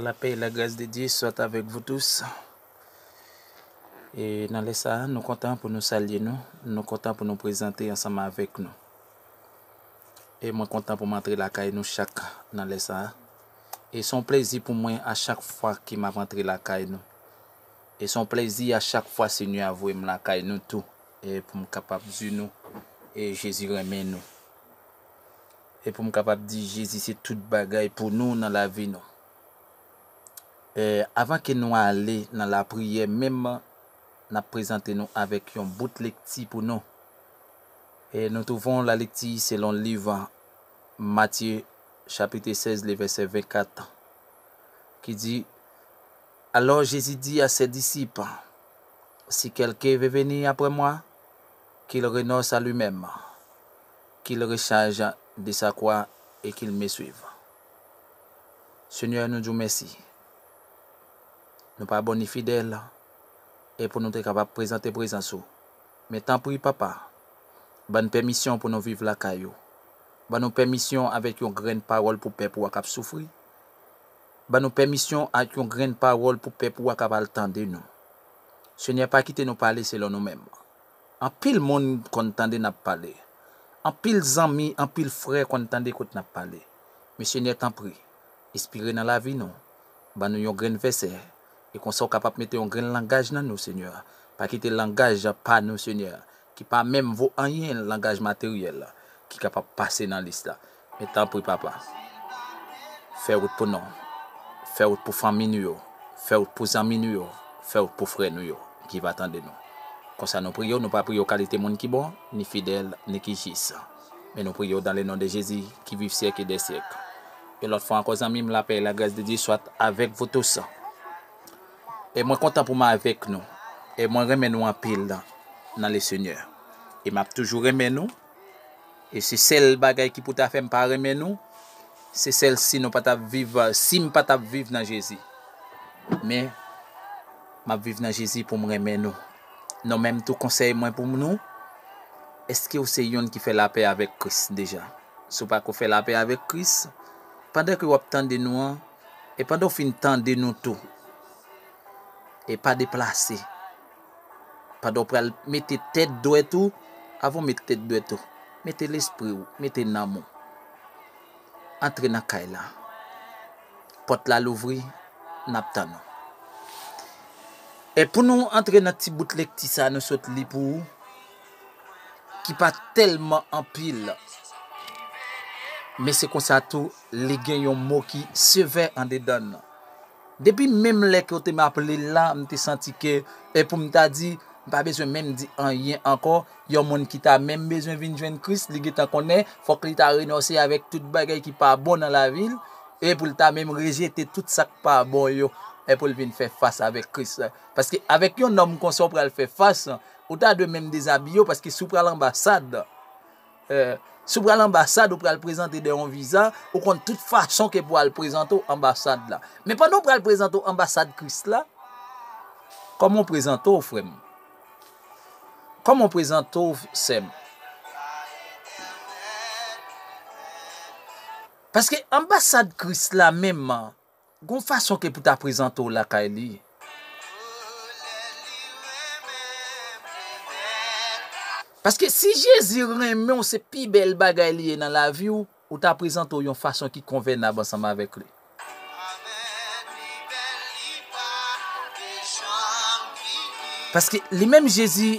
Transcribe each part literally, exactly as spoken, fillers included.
La paix et la grâce de Dieu soit avec vous tous. E nan lè sa a, nou kontan pou nou salye nou, nou kontan pou nou prezante ansanm avèk nou. E mwen kontan pou m antre lakay nou chak nan lè sa a. E se yon plezi pou mwen a chak fwa ke m ap antre lakay nou. E se yon plezi a chak fwa Senyè a voye m lakay nou tou. E pou m kapab di nou, e Jezi renmen nou. E pou m kapab di Jezi se tout bagay pou nou nan lavi nou. E avan ke nou ale nan lapriyè menm, n ap prezante nou avèk yon bout lekti pou nou. E nou twouve yon lalekti selon liv Matye, chapit sèz, le vèsè vennkat, ki di, Alors Jésus dit à ses disciples, Si quelqu'un veut venir après moi, qu'il renonce à lui-même, qu'il recharge de sa croix et qu'il me suive. Senyè, nou di w mèsi. Nou pa bon ni fidèl, e pou nou te kapab prezante prezans ou. Men tanpri, Papa, ban n pèmisyon pou nou viv lakay ou. Ban nou pèmisyon avèk yon grenn pawòl pou pèp ou a k ap soufri. Ban nou pèmisyon ak yon grenn pawòl pou pèp ou a k ap al tande nou. Senyè, pa kite nou pale selon nou menm. Anpil moun konn tande n ap pale. Anpil zanmi, anpil frè konn tande kote n ap pale. Men Senyè, tanpri, espire nan lavi nou. Ban nou yon grenn vèsè. E konsa w kapab mete yon grenn langaj nan nou, Senyè. Pa kite langaj pa nou, Senyè, ki pa menm vo anyen, langaj materyèl, ki kapab pase nan lis la. Men tanpri, Papa, fè wout pou nou. Fè wout pou fanmi nou yo. Fè wout pou zanmi nou yo. Fè wout pou frè nou yo ki va tande nou. Konsa nou priye w, nou pa priye w kalite moun ki bon, ni fidèl, ni ki jis. Men nou priye w dans le nom de Jésus, qui vit siècle des siècles. Yon lòt fwa ankò, zanmi m, la paix et la grâce de Dieu soit avec vous tous. E mwen kontan pou mwen avèk nou. E mwen renmen nou anpil nan, nan le Senyè. E m ap toujou renmen nou. E se sèl bagay ki pou ta fè m pa renmen nou, se sèl si nou pa t ap viv, si m pa t ap viv nan Jezi. Men, m ap viv nan Jezi pou m renmen nou. Nou menm tou, konsèy mwen pou nou, èske w se youn ki fè lapè avèk Kris deja? Si w pako fè lapè avèk Kris, pandan ke w ap tande nou an, e pandan w fin tande nou tou, e pa deplase. Pandan w pral mete tèt dwèt ou, avan w met tèt dwèt ou, mete lespri w, mete nanm ou. Antre nan kay la. Pòt la louvri, n ap tann ou. E pou nou antre nan ti bout lekti sa a nou sot li pou ou, ki pa tèlman anpil, men se konsa tou, li gen yon mo ki sevè andedan l. Depi menm lè ke w te m ap li l la, m te santi ke, e pou m ta di, m pa bezwen menm di anyen ankò. Yon moun ki ta menm bezwen vin jwenn Kris, li gentan konnen, fòk li ta renonse avèk tout bagay ki pa bon nan lavi l, e pou l ta menm rejete tout sa k pa bon yo, e pou l vin fè fas avèk Kris. Paske avèk yon nonm konsa w pral fè fas, ou ta dwe menm dezabiye w, paske si w pral anbasad, Eh, si w pral anbasad, ou pral prezante de yon viza, ou konn tout fason ke pou al prezante w anbasad la. Men pandan w pral prezante w anbasad Kris la, kòman w prezante w, frè m? Kòman w prezante w, sè m? Paske anbasad Kris la menm, gon fason ke pou ta prezante w lakay li. Paske si Jezi renmen w, se pi bèl bagay li ye nan lavi w, ou ta prezante w yon fason ki konvènab ansanm avèk li. Paske li menm Jezi,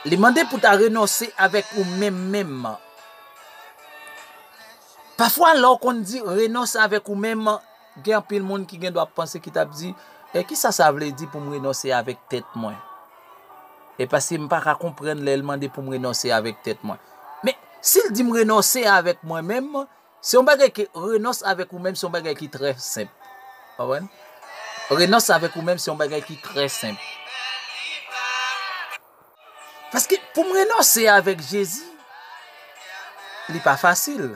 li mande pou ta renonse avèk ou menm menm. Pafwa, lè w konn di renonse avèk ou menm, gen anpil moun ki gen dwa ap panse, ki t ap di, e kisa sa vle di pou m renonse avèk tèt mwen? E paske m pa ka konprann lè l mande pou m renonse avèk tèt mwen. Men, si l di m renonse avèk mwen menm, se yon bagay ke renonse avèk ou menm, se yon bagay ki trè senp. Konprann? Renonse avèk ou menm, se yon bagay ki trè senp. Paske pou m renonse avèk Jezi, li pa fasil.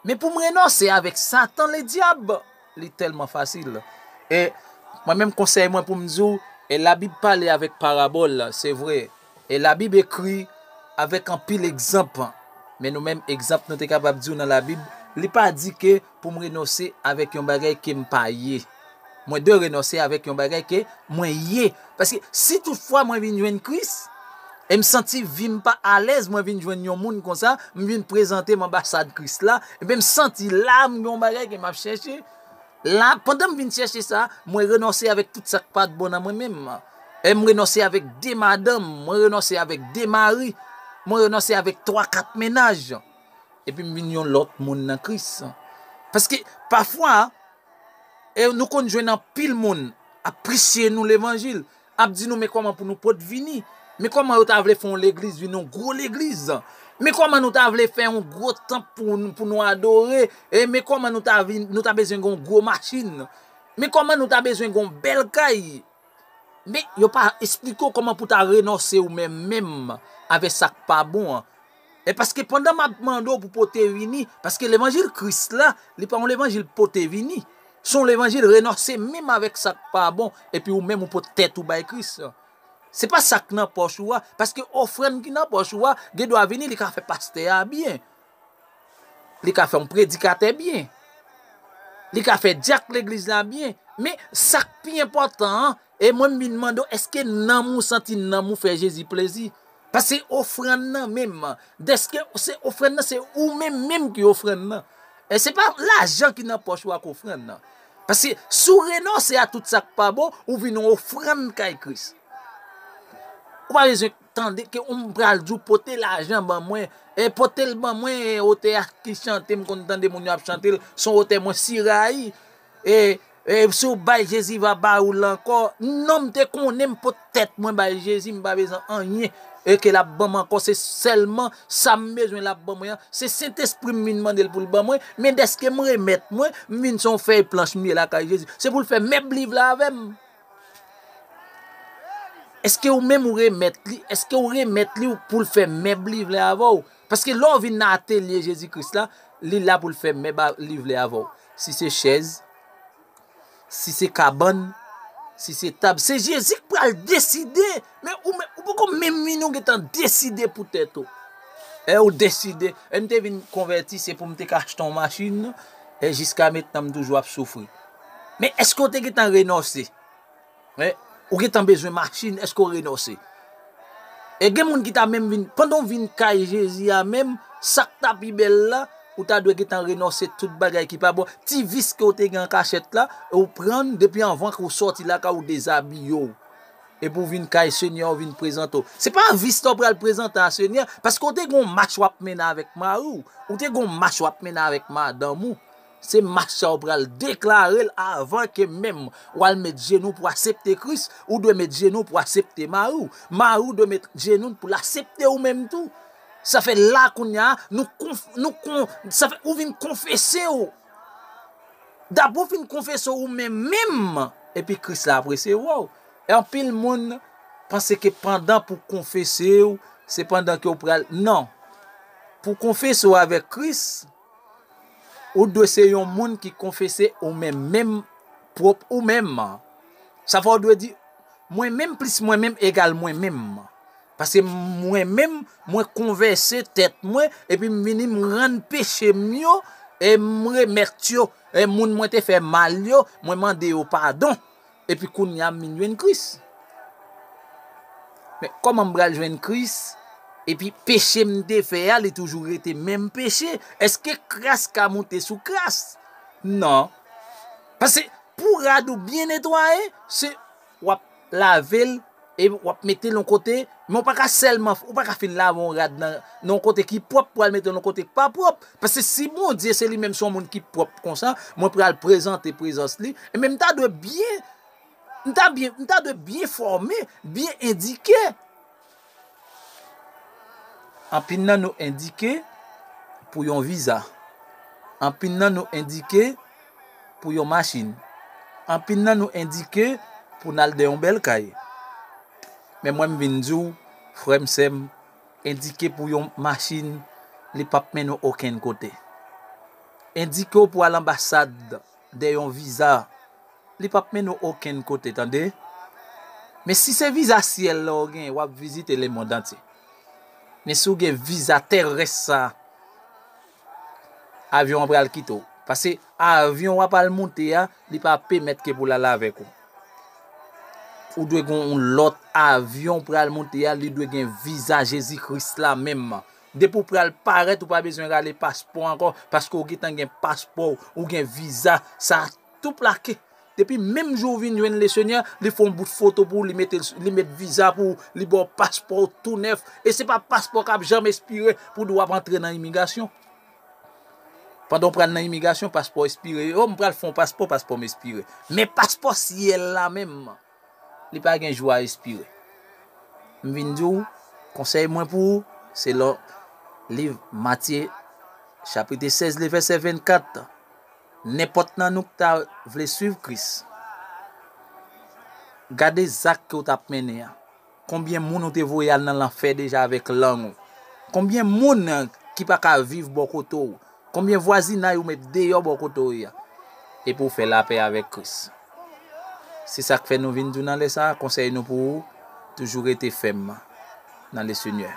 Men pou m renonse avèk Satan, ledyab, li tèlman fasil. E mwen menm, konsèy mwen pou m di w, e Labib pale avèk parabòl, se vre. E Labib ekri avèk anpil egzanp. Men nou menm, egzanp nou te kapab di w nan Labib, Li pa di ke pou m renonse avèk yon bagay ke m pa ye. Mwen dwe renonse avèk yon bagay ke mwen ye. Paske si toutfwa mwen vin jwenn Kris, e m santi vi m pa alèz, mwen vin jwenn yon moun konsa, m vin prezante m anbasad Kris la, ebyen m santi la m gen yon bagay ke m ap chèche. La, pandan m vin chèche sa, mwen renonse avèk tout sa k pa t bon nan mwen menm. E m renonse avèk de madanm, mwen renonse avèk de mari, mwen renonse avèk twa, kat mennaj. Epi m vin yon lòt moun nan Kris. Paske pafwa, e nou konn jwenn anpil moun ap preche nou levanjil, ap di nou men kòman pou nou pot vini, men kòman yo ta vle fè yon legliz vin yon gwo legliz, men kòman nou ta vle fè yon gwo tanp pou, pou nou adore, e men kòman nou ta, vin, nou ta bezwen gen yon gwo machin, men kòman nou ta bezwen gen yon bèl kay. Men yo pa esplike w kòman pou ta renonse ou menm menm avè sa k pa bon an. E paske pandan m ap mande w pou pote vini, paske levanjil Kris la, li pa yon levanjil pote vini. Se yon levanjil renonse menm avèk sa k pa bon, epi ou menm ou pote tèt ou bay Kris. Se pa sa k nan pòch ou a, paske ofrann ki nan pòch ou a, gen dwa vini, li ka fè pastè a byen. Li ka fè yon predikatè byen. Li ka fè dyak legliz la byen. Men sa k pi enpòtan an, e mwen m vin mande w, èske nanm ou santi nanm ou fè Jezi plezi? Paske ofrann nan menm, dèske se ofrann nan, se ou menm menm ki ofrann nan. E se pa lajan ki nan pòch ou ak ofrann nan. Paske si w renonse a tout sa k pa bon, ou vin yon ofrann kay Kris. Ou pa bezwen tande ke m pral di w pote lajan ban mwen. E pote l ban mwen, e otè a ki chante, m konn tande moun yo ap chante l, se yon otè mwen si rayi. E, e si w bay Jezi va bay ou l ankò. Non, m te konnen m pot tèt mwen bay Jezi, m pa bezwen anyen. E ke l ap ban m ankò, se sèlman sa m bezwen l ap ban mwen an. Se Sentespri m vin mande l pou l ban mwen, men dèske m remèt mwen, m vin se yon fèy planch m ye lakay Jezi. Se pou l fè mèb liv la avè m. Èske ou menm ou remèt li? Èske ou remèt li pou l fè mèb liv la avè w? Paske lè w vin nan atelye Jezi Kris la, li la pou l fè mèb a- liv la avè w. Si se chèz, si se kabann, si se tab, se Jezi k pral deside. Men ou, men, ou poko menm vini, ou gentan deside pou tèt ou. E ou deside, e m te vin konvèti, se pou m te ka achte yon machin, e jiska mentnan m toujou ap soufri. Men èske w te gentan renonse? Wi, ou gentan bezwen machin, èske w renonse? E gen moun ki ta menm vin, pandan w vin kay Jezi a menm, sa k ta pi bèl la, ou ta dwe gentan renonse tout bagay ki pa bon. Ti vis ke w te gen an kachèt la, ou pran l depi anvan ke w sòti lakay ou dezabiye w. Epi w vin kay Senyè, w vin prezante w. Se pa vis la w pral prezante a Senyè, paske w te gen yon mach w ap mennen avèk mari w, ou te gen yon mach w ap mennen avèk madanm ou. Se mach sa w pral deklare l avan ke menm w al met jenou pou aksepte Kris, ou dwe met jenou pou aksepte mari w. Mari w dwe met jenou l pou l aksepte ou menm tou. Sa fè la kounye a, nou konf, nou kon, sa fè ou vin konfese w. Dabò w fin konfese w ou menm menm, epi Kris la ap resevwa w. E anpil moun panse ke pandan pou konfese w, se pandan ke w pral, non. Pou konfese w avèk Kris, ou dwe se yon moun ki konfese ou menm menm, pwòp ou menm. Sa fè w dwe di, mwen menm plis mwen menm egal mwen menm. Paske mwen menm, mwen konvèse tèt mwen, epi m vini, m rann peche m yo, e m remèt yo, e moun mwen te fè mal yo, mwen mande yo padon. Epi kounye a m vin jwenn Kris. Men kòman m pral jwenn Kris? Epi peche m te fè a, li toujou rete menm peche. Èske kras ka moute sou kras? Non. Paske pou rad ou byen netwaye, se w ap lave l e w ap mete l yon kote, men w pa ka sèlman, ou pa ka fin lave yon rad nan, nan yon kote ki pwòp pou al mete l yon kote ki pa pwòp. Paske si Bondye se li menm se yon moun ki pwòp konsa, mwen pral prezante prezans li, enben m ta dwe byen, m ta byen, m ta dwe byen fòme, byen endike. Anpil nan nou endike pou yon viza. Anpil nan nou endike pou yon machin. Anpil nan nou endike pou n al de yon bèl kay. Men mwen m vin di w, frè m, sè m, endike pou yon machin, li p ap mennen w okenn kote. Endike w pou al anbasad de yon viza, li p ap mennen w okenn kote, tande. Men si se viza syèl la w gen, w ap vizite lemonn antye. Men si w gen viza terès sa, Avyon an pral kite w. Paske avyon w ap al monte a, li pa pèmèt ke pou l al avèk ou. Ou dwe gen yon lòt avyon w pral monte a, li dwe gen viza Jezi Kris la menm. Depi w pral parèt, ou pa bezwen rale paspò ankò, paske w gentan gen paspò, ou gen viza, sa tou plake. Depi menm jou w vin jwenn Lesenyè, li fè yon bout foto pou ou, li mete, li met viza pou ou, li ba w paspò w tou nèf. E se pa paspò k ap janm espire pou di w ap antre nan imigrasyon. Pandan w pral nan imigrasyon, paspò espire. O, m pral fè yon paspò, paspò m espire. Men paspò syèl la menm, li pa gen jou a espire. M vin di w, konsèy mwen pou ou, selon liv Matye, chapit sèz, le vèsè vennkat. Nenpòt nan nou ki ta vle suiv Kris, gade zak ke w t ap mennen an. Konbyen moun ou te voye al nan lanfè deja avèk lang ou? Konbyen moun ki pa ka viv bò kote w? Konbyen vwazinay ou met deyò bò kote w ye a? Epi w fè lapè avèk Kris. Se sa k fè nou vin di w nan lè sa a, konsèy nou pou ou, toujou rete fèm nan Lesenyè.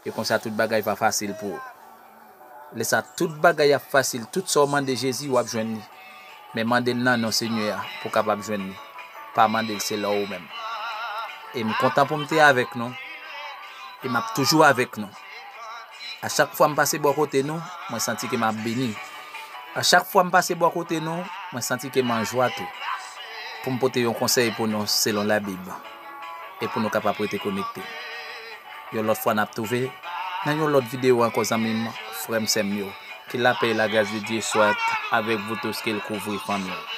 E konsa tout bagay va fasil pou ou. Lè sa tout bagay ap fasil, tout sa w mande Jezi, w ap jwenn li. Men mande l nan non Senyè a pou w kapab jwenn li. Pa mande l selon ou menm. E m kontan pou m te avèk nou. E m ap toujou avèk nou. A chak fwa m pase bò kote nou, mwen santi ke m ap beni. A chak fwa m pase bò kote nou, mwen santi ke m an jwa tou. Pou m pote yon konsèy pou nou selon Labib. E pou nou kapab rete konekte. Yon lòt fwa n ap twouve nan yon lòt videyo ankò, zanmi m, frè m, sè m yo. Que la paix et la grâce de Dieu soient avec vous tous, ke l kouvri fanmi w.